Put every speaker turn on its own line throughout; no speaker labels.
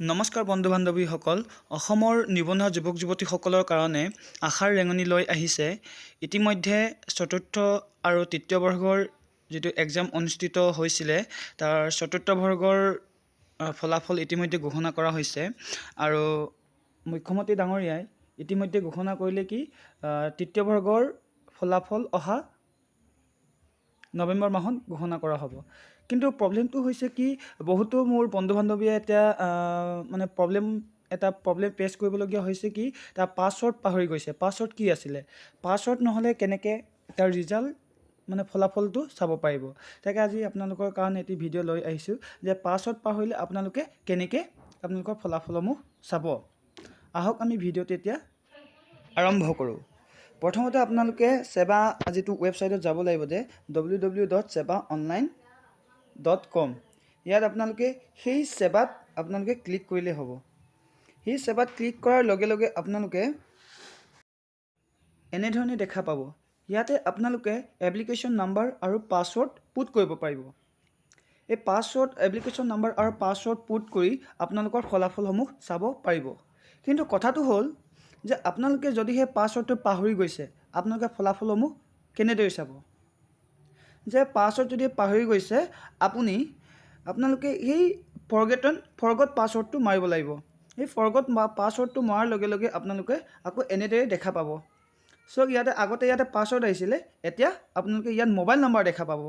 নমস্কাৰ বন্ধু বান্ধৱীসকল, অসমৰ নিবনুৱা যুৱক যুৱতীসকলৰ কাৰণে আশাৰ ৰেঙনি লৈ আহিছে। ইতিমধ্যে চতুৰ্থ আৰু তৃতীয় বৰ্গৰ যিটো এক্সাম অনুষ্ঠিত হৈছিলে, তাৰ চতুৰ্থ বৰ্গৰ ফলাফল ইতিমধ্যে ঘোষণা কৰা হৈছে আৰু মুখ্যমন্ত্ৰী ডাঙৰীয়াই ইতিমধ্যে ঘোষণা কৰিলে কি তৃতীয় বৰ্গৰ ফলাফল অহা নৱেম্বৰ মাহত ঘোষণা কৰা হ'ব। কিন্তু প্ৰব্লেমটো হৈছে কি, বহুতো মোৰ বন্ধু বান্ধৱীয়ে এতিয়া মানে এটা প্ৰব্লেম ফেচ কৰিবলগীয়া হৈছে কি, তাৰ পাছৱৰ্ড পাহৰি গৈছে। পাছৱৰ্ড কি আছিলে, পাছৱৰ্ড নহ'লে কেনেকৈ তাৰ ৰিজাল্ট মানে ফলাফলটো চাব পাৰিব? তাকে আজি আপোনালোকৰ কাৰণে এটি ভিডিঅ' লৈ আহিছোঁ যে পাছৱৰ্ড পাহৰিলে আপোনালোকে কেনেকৈ আপোনালোকৰ ফলাফলসমূহ চাব। আহক, আমি ভিডিঅ'টো এতিয়া আৰম্ভ কৰোঁ। প্ৰথমতে আপোনালোকে ছেবা যিটো ৱেবছাইটত যাব লাগিব যে www.sebaonline.com। ইয়াত আপোনালোকে সেই ছেবাত আপোনালোকে ক্লিক কৰিলেই হ'ব। সেই ছেবাত ক্লিক কৰাৰ লগে লগে আপোনালোকে এনেধৰণে দেখা পাব। ইয়াতে আপোনালোকে এপ্লিকেশ্যন নাম্বাৰ আৰু পাছৱৰ্ড পুট কৰিব পাৰিব। এই পাছৱৰ্ড, এপ্লিকেশ্যন নাম্বাৰ আৰু পাছৱৰ্ড পুট কৰি আপোনালোকৰ ফলাফলসমূহ চাব পাৰিব। কিন্তু কথাটো হ'ল যে আপোনালোকে যদি সেই পাছৱৰ্ডটো পাহৰি গৈছে, আপোনালোকে ফলাফলসমূহ কেনেদৰে চাব? যে পাছৱৰ্ড যদি পাহৰি গৈছে আপোনালোকে সেই ফৰগট পাছৱৰ্ডটো মাৰিব লাগিব। সেই ফৰগট পাছৱৰ্ডটো মৰাৰ লগে লগে আপোনালোকে আকৌ এনেদৰে দেখা পাব। চাওক, ইয়াতে আগতে ইয়াতে পাছৱৰ্ড আহিছিলে, এতিয়া আপোনালোকে ইয়াত মোবাইল নাম্বাৰ দেখা পাব।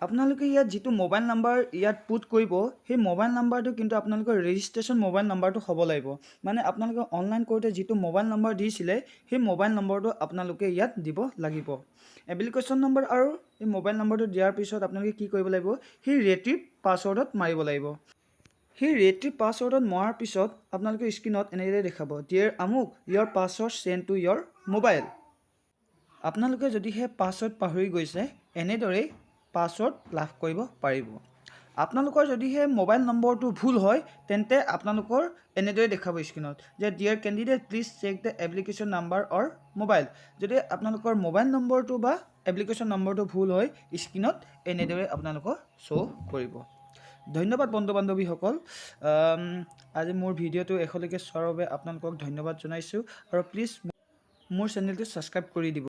আপোনালোকে ইয়াত যিটো মোবাইল নাম্বাৰ ইয়াত পুট কৰিব, সেই মোবাইল নাম্বাৰটো কিন্তু আপোনালোকৰ ৰেজিষ্ট্ৰেশ্যন মোবাইল নাম্বাৰটো হ'ব লাগিব। মানে আপোনালোকে অনলাইন কৰোঁতে যিটো মোবাইল নম্বৰ দিছিলে, সেই মোবাইল নম্বৰটো আপোনালোকে ইয়াত দিব লাগিব। এপ্লিকেশ্যন নম্বৰ আৰু এই মোবাইল নম্বৰটো দিয়াৰ পিছত আপোনালোকে কি কৰিব লাগিব? সেই ৰিট্ৰিভ পাছৱৰ্ডত মাৰিব লাগিব। সেই ৰিট্ৰিভ পাছৱৰ্ডত মৰাৰ পিছত আপোনালোকে স্ক্ৰীণত এনেদৰে দেখাব, "ডিয়েৰ আমুক, your password send to your mobile." আপোনালোকে যদিহে পাছৱৰ্ড পাহৰি গৈছে, এনেদৰেই পাছৱৰ্ড লাভ কৰিব পাৰিব। আপোনালোকৰ যদিহে মোবাইল নম্বৰটো ভুল হয়, তেন্তে আপোনালোকৰ এনেদৰে দেখাব স্ক্ৰীণত যে "Dear candidate, please check the application number or mobile." যদি আপোনালোকৰ মোবাইল নম্বৰটো বা এপ্লিকেশ্যন নম্বৰটো ভুল হয়, স্ক্ৰীণত এনেদৰে আপোনালোকৰ শ্ব' কৰিব। ধন্যবাদ বন্ধু বান্ধৱীসকল। আজি মোৰ ভিডিঅ'টো এশলৈকে চোৱাৰ বাবে আপোনালোকক ধন্যবাদ জনাইছোঁ আৰু প্লিজ মোৰ চেনেলটো ছাবস্ক্ৰাইব কৰি দিব।